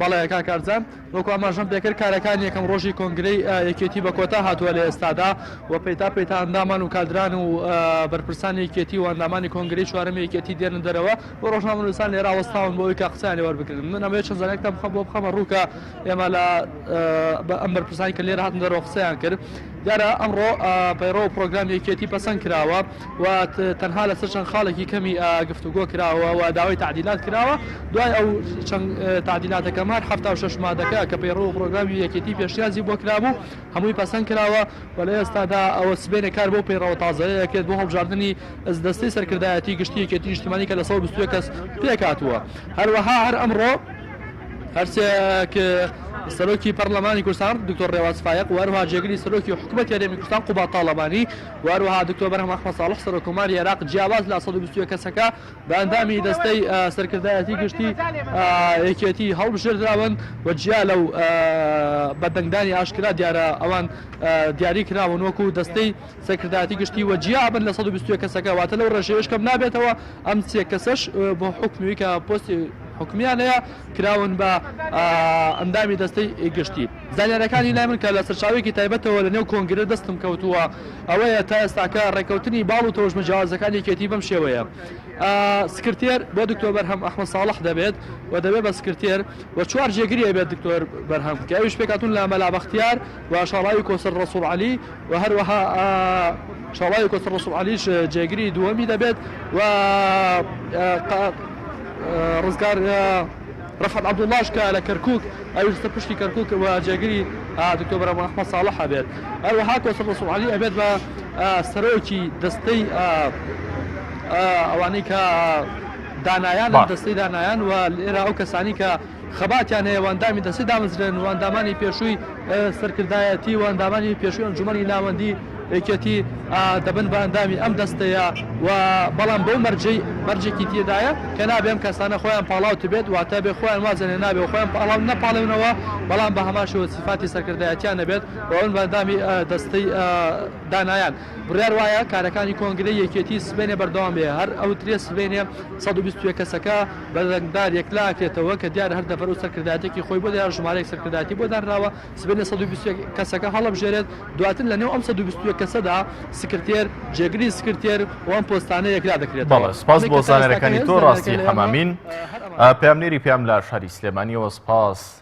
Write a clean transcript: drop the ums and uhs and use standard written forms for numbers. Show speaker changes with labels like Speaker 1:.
Speaker 1: بەڵێ کاک کارزان، وەکو ئاماژەم پێکرد کارەکانی یەکەم ڕۆژی کۆنگرەی یەکێتی بە کۆتا هاتووە لە ئێستادا و پەیتا پەیتا ئەندامان و کادران و بەرپرسانی یەکێتی و ئەندامانی کۆنگرەی چوارەمی یەکێتی دێنە دەرەوە و ڕۆژنامەنووسان لێرە وەستاون بۆ ئەوەی کە قسەیان لێ وەربگرن. من ئەمەوێت چەند زانیاریەکتان بخەم بۆ بخەمە ڕوو کە ئێمە لە ئەم بەرپرسانی کە لێرە هاتن دەرەوە قسەیان کرد. دیارە ئەمڕۆ پەیڕەو و پڕۆگرامی یەکێتی پەسەند کراوە و تەنها لەسەر چەند خاڵێکی کەمی گفتوگۆ کراوە و داوای تەعدیلات کراوە، دوای ئەو چەند تەعدیلاتە کەمە هەر 76 مادەکە کە پەیڕەو و پڕۆگرامی یەکێتی پێشنیازی بۆ کرابوو هەمووی پەسەند کراوە و لە ئێستادا ئەوە سبەینێ کار بۆ پەیڕەوە تازەیە ئەکرێت بۆ هەڵبژاردنی دەستەی سەرکردایەتی گشتی یەکێتی نیشتیمانی کە لە 121 کەس پێکهاتووە. هەروەها هەر ئەمڕۆ هەرسێ سەرۆکی پەرلەمانی کوردستان دکتۆر ڕێواز فایەق و هەروەها جێگری سەرۆکی حکوومەتی هەرێمی کوردستان قوباد تاڵەبانی و هەروەها دکتۆر بەرهەم ئەحمەد ساڵح سەرۆک کۆماری عێراق جیاواز لە 121 کەسەکە بە ئەندامی دەستەی سەرکردایەتی گشتی یەکێتی هەڵبژێردراون و جیا لەو بە دەنگدانی ئاشکرا دیارە ئەوان دیاری کراون وەکو دەستەی سەرکردایەتی گشتی و جیا بن لە 121 کەسەکە واتە لەو ڕێژەیەش کەم نابێتەوە ئەم سێ کەسەش بۆ حکومی کە پۆستی حکومیان هەیە کراون بە ئەندامی دەستەی گشتی. زانیاریەکانی لای من کە لە سەرچاوەیەکی تایبەتەوە لە نێو کۆنگرە دەستم کەوتووە ئەوەیە تا ئێستاکە ڕێککەوتنی باڵ و تەوژمە جیاوازەکانی یەکێتی بەم شێوەیە سکرتێر بۆ دکتۆر بەرهەم ئەحمەد ساڵح دەبێت و دەبێت بە سکرتێر و چوار جێگری ئەبێت دکتۆر بەرهەم کە ئەویش پێکهاتوون لە مەلا بەختیار و شاڵاوی کۆسەر ڕەسوڵ عەلی و هەروەها شاڵاوی کۆسەر ڕەسوڵ عەلیش جێگری دووەمی دەبێت و ڕزگار ڕەفعەت عەبدوڵڵاش کە لە کەرکووک ئەویش لەسەر پشتی کەرکووک و جێگری دکتۆر بەرهەم ئەحمەد ساڵح ئەبێت. هەروەها کۆسرەت ڕەسوڵ عەلی ئەبێت بە سەرۆکی دەستەی ئەوانەی کە دانایانن، دەستەی دانایان و لێرە ئەو کەسانی کە خەباتیان هەیە و ئەندامی دەستەی دامەزرێنن و ئەندامانی پێشووی سەرکردایەتی و ئەندامانی پێشووی ئەنجومەنی ناوەندی یەکێتی دەبن بە ئەندامی ئەم دەستەیە و بەڵام بەو مەرجەی مەرجێکی تێدایە کە نابێ ئەم کەسانە خۆیان پاڵاوتبێت واتە بێ خۆیان وازیان لێ نابێ و خۆیان پاڵاو نەپاڵێونەوە بەڵام بە هەمان شێوە سیفاتی سەرکردایەتیان نەبێت و ئەون بە ئەندامی دەستەی دانایان بڕیار وایە کارەکانی کۆنگرەی یەکێتی سبەینێ بەردەوام بێ هەر ئەوترێ سبەینێ 121 کەسەکە بە دەنگدار یەکلاکرێتەوە کە دیارە هەر دەڤەر و سەرکردایەتێکی خۆی بۆ دیارە ژمارەیەک سەرکردایەتی بۆ دانراوە سبەینێ 121 کەسەکە هەڵەبژێرێت، دواتر لە نێو ئەم 121 کەسەدا سکرتێر، جێگری سکرتێر و ئەم پۆستانە یەکلا دەکرێتەوە.
Speaker 2: بەڵێ سپاس
Speaker 1: ئەمەی
Speaker 2: بۆ
Speaker 1: کە تا ئێستاکە
Speaker 2: زانیاریەکانی
Speaker 1: هەیە
Speaker 2: تۆ ڕاستی
Speaker 1: زانیاریەکە لە ئێمە
Speaker 2: حەمامین
Speaker 1: هەر ئەمانە.
Speaker 2: پەیامنێری پەیام لە شاری سلێمانیەوە سپاس.